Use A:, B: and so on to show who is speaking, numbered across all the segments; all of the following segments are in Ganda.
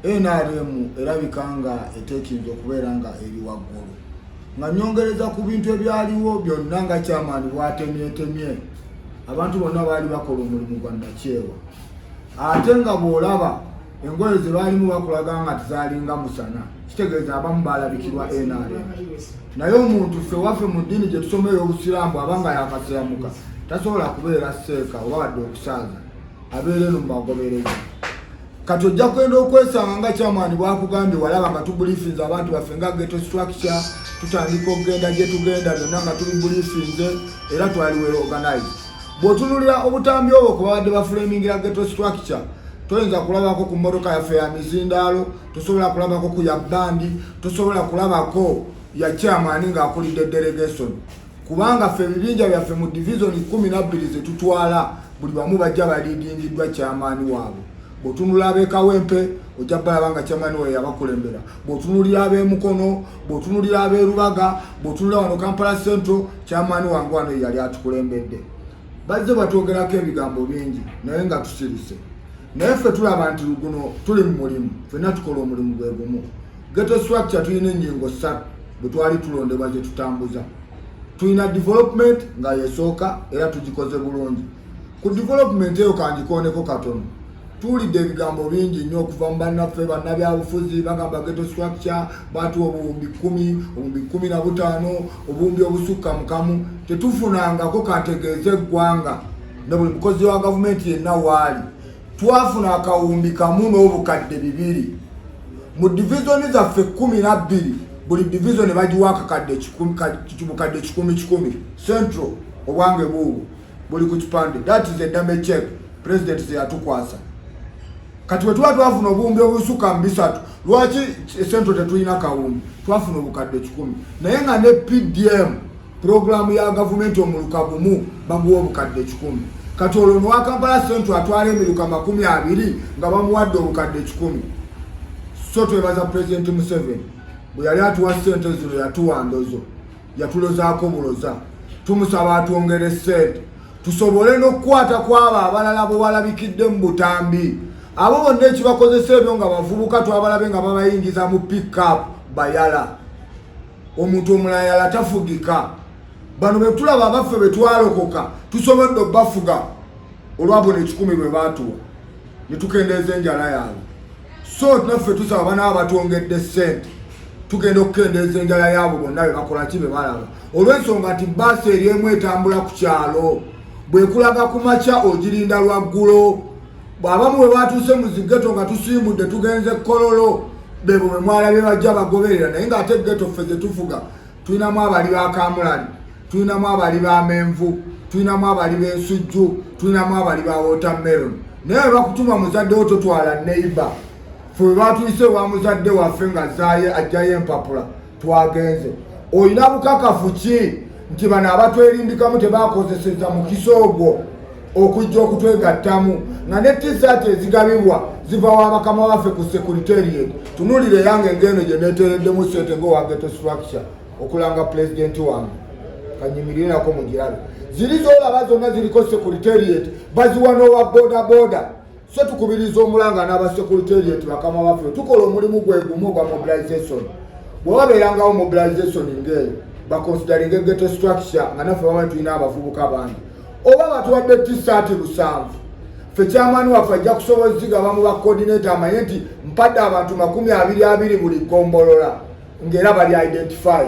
A: NRM erabika nga etekinze okubeera nga eri waggulu. Nga nyongereza ku bintu ebyaliwo byonna nga kyamaani bwatemyetemye, abantu bonna baali bakola omulimu gwa nnakyewa, ate nga bw'olaba engoye ze baalimu bakulaga nga tezaalinga musana, kitegeeza abamu baalabikirwa NRM. Naye omuntu ffe waffe mu ddiini gye tusoma ey'obusiraamu, aba nga yakasiramuka tasobola kubeera seeka oba wadde okusaaza, abeera eno mu bagoberezi. Kati ojja kwenda okwesanga nga kyamaani bwakugambye, walaba nga tubriefinze abantu baffe nga ghetto structure, tutandika okugenda gye tugenda byonna nga tubibriefinze era twali well organized. Bw'otunulira obutambi obwo kwe babadde baframingira ghetto structure, toyinza kulabako ku mmotoka yaffe ya mizindaalo, tosobola kulabako ku ya bandi, tosobola kulabako ya kyamaani ng'akulidde delegation, kubanga ffe ebibinja byaffe mu division 12 ze tutwala, buli bamu bajja baleadingiddwa kyamaani waabwe. Bw'otunula ab'e Kawempe, ojja balaba nga kyamaani waabwe yabakulembera. Bw'otunulira ab'emukono, bw'otunulira ab'erubaga, bw'otunulira wano Kampala Central, kyamaani wange wano yali atukulembedde. Bazze batwogerako ebigambo bingi naye nga tusirise, naye ffe tulaba nti guno tuli mu mulimu, ffenna tukola omulimu gwe gumu. Ghetto structure tulina ennyingo ssatu bwe twali tulondebwa ze tutambuza. Tulina development nga yesooka, era tugikoze bulungi. Ku development eyo kangikooneko katono. Tuwulidde ebigambo bingi nnyo okuva mu bannaffe bannabyabufuzi, bagamba ghetto structure batuwa obuwumbi 10, obuwumbi 15, obuwumbi obusukka mukamu. Tetufunangako. Kantegeeze eggwanga ne buli mukozi wa gavumenti yenna waali, twafuna akawumbi kamu n'obukadde bibiri mu divizoni zaffe 12. Buli divizoni bagiwa akakadde bukadde kikumi kikumi. Central obwange buubwo buli ku kipande. That is a dummy check president zeyatukwasa. Kati bwe tuba twafuna obuwumbi obusukka mu bisatu, lwaki Central tetulina kawumbi? Twafuna obukadde 100, naye nga ne PDM, puroguramu ya gavumenti, omuluka gumu baguwa obukadde 100. Kati olwo nowa Kampala Central atwala emiruka 20 nga bamuwadde obukadde 100. So twebaza Pulezidenti Museveni, bwe yali atuwa ssente zino yatuwa ndozo, yatulozaako buloza. Tumusaba atwongere ssente tusobole n'okukwata ku abo abalala bwe walabikidde mu butambi, abo bonna ekibakozesa ebyo nga bavubuka twabalabe nga babayingiza mu pickup bayala. Omuntu omulala yala tafugika. Bano be tulaba abaffe be twalokoka, tusobodde obbafuga olwabona 100 bwe baatuwa ne tukendeeza enjala yaabwe. So naffe tusaba banaaba batwongedde ssente, tugenda okukendeeza enjala yaabo bonna be bakola ki, be balaba, olw'ensonga nti baasi eri emu etambula ku kyalo bwekulaga ku makya ogirinda lwaggulo. Abamu bwe batuuse mu zi ghetto nga tusimbudde tugenze Kololo, bebo bwe mwalabye bajja bagoberera. Naye ng'ate ghetto ffe ze tufuga tulinamu abali ba kamulali, tulinamu abali ba menvu, tulinamu abali b'ensujju, tulinamu abali ba watermelon. Naye bwe bakutuma muzadde wo, totwala neighbor. Ffe bwe batuyise ewa muzadde waffe nga zaaye ajjayo empapula, twagenze. Olina bukakafu ki nti bano abatwerimbikamu tebakozeseza mukisa ogwo okujja okutwegattamu, nga ne T-shirt ezigabibwa ziva wa bakama baffe ku secretariat? Tunulire yange ngeno gye neteereddemu sente ng'owa ghetto structure okulanga pulezidenti wange, kanyimirirako mugirabe. Ziri zolaba zonna ziriko secretariat, baziwa n'owa boda boda. So tukubiriza omulanga n'aba secretariat, bakama baffe, tukola omulimu gwe gumu ogwa mobilization. Bwe wabeerangawo mobilization ng'eyo, baconsideringa ghetto structure nga naffe baba tulina abavubuka bangi, oba batuwadde T-shirt 7, ffe kyamaani waffe ajja kusobola zigaba mu bacoordinator, amanye nti mpadde abantu 20 abiri buli gombolola, ng'era bali identify.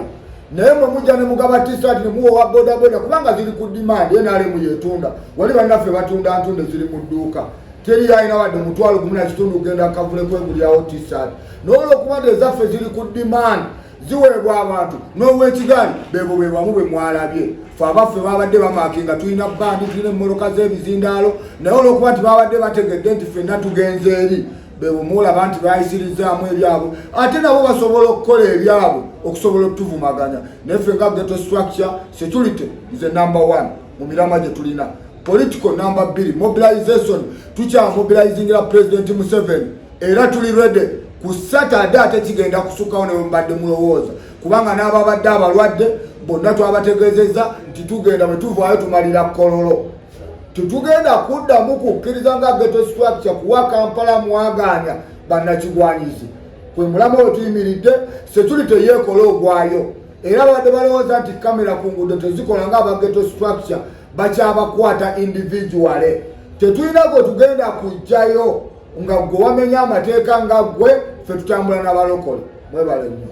A: Naye mwe mujja ne mugaba T-shirt ne muwa owa bodaboda, kubanga ziri ku demand. NRM yetunda wali, bannaffe batunda ntunde ziri mu dduuka, teri alina wadde 15,000 kugenda kavule kwegulyawo T-shirt. N'olwokuba nti ezaffe ziri ku demand, ziweebwa abantu n'ow'ekigaali, bebo bwe bamu bwe mwalabye. Fe abaffe babadde bamarkinga, tulina bandi, tulina emmoloka z'ebizindaalo, naye olwokuba nti babadde bategedde nti ffenna tugenze eri, bebo mulaba nti bayisirizaamu ebyabwe, ate nabo basobola okukola ebyabwe okusobola okutuvumaganya. Naye ffe nga ghetto structure, security is a number one mu mirama gye tulina, political number bbiri, mobilization tukyamobilizingira President Museveni, era tuli ready ku Saturday. Ate kigenda kusukkawo ne mbadde mulowooza, kubanga n'ababadde abalwadde bonna twabategeezezza nti tugenda, bwe tuvaayo tumalira Kololo. Tetugenda kuddamu kukkiriza nga ghetto structure kuwa Kampala mwagaanya. Bannakigwanyizi, kwe mulamwa we tuyimiridde. Security yeekola ogwayo, era babadde balowooza nti kamera ku nguudo tezikola nga aba ghetto structure bakyabakwata individually. Tetulina gwe tugenda kujjayo nga gwe wamenya amateeka nga gwe. Ffe tutambula n'abalokole. Mwebale nnyo.